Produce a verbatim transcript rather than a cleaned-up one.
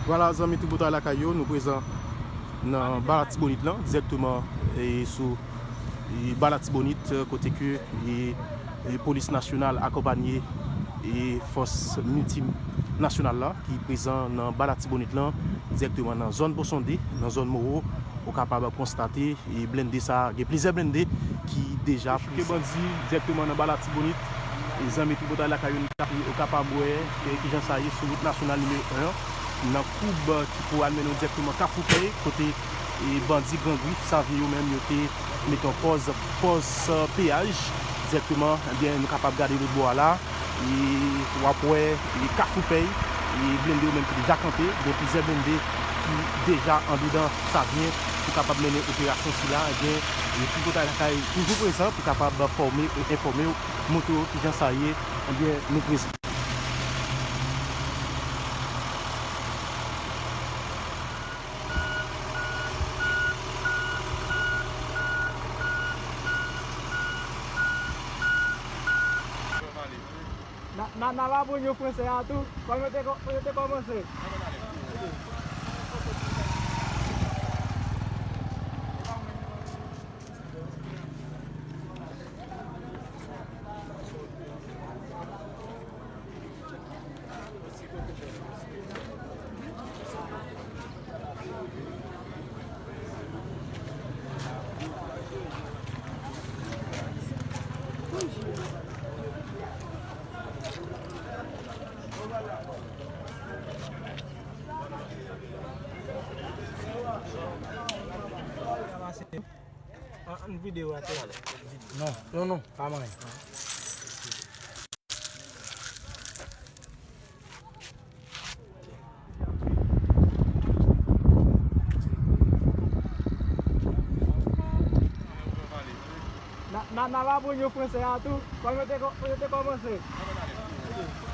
Vwala, zanmi, tout bout lakay yo, nou prezan nan Ba Latibonit lan, dirèkteman, e, sou, e, Ba Latibonit, e, kote ke, e, e, Polis Nasyonal akonpanye, e, fòs miltinasyonal la ki prezan nan Ba Latibonit lan, dirèkteman nan zòn Pon Sonde, nan zòn Mowo, ou kapab konstate e blende sa, gen plizyè blende ki deja chouke bandi dirèkteman nan Ba Latibonit. E zanmi, tout bout lakay yo, nou ka-, yo kapab wè, e, kijan sa ye sou wout nasyonal nimewo en an, nan koub ki pou al mennen w dirèkteman Kafou Pèy, kote, e, bandi Gran Grif, Savyen yo menm, yo te mete yon pòz, pòz, e, peyaj dirèkteman. Ebyen, nou kapab gade lòt bò a la. E w ap wè, e, Kafou Pèy, e blende yo menm ki deja kanpe, gen plizyè blende ki deja andedan Savyen pou kapab mennen operasyon sila. Ebyen, e, Tripotay Lakay toujou prezan pou kapab fòme e enfòme w, montre w kijan sa ye. Ebyen, nou prezan. N a, n a, n a ba pou nou franse a tou, kòm yo te kò-, yo te kòmanse. An, an videyo a tou. Non, non, non, pa manyen. N a, n a, n a ba pou nou franse a tou, kòm yo te kò-, yo te kòmanse.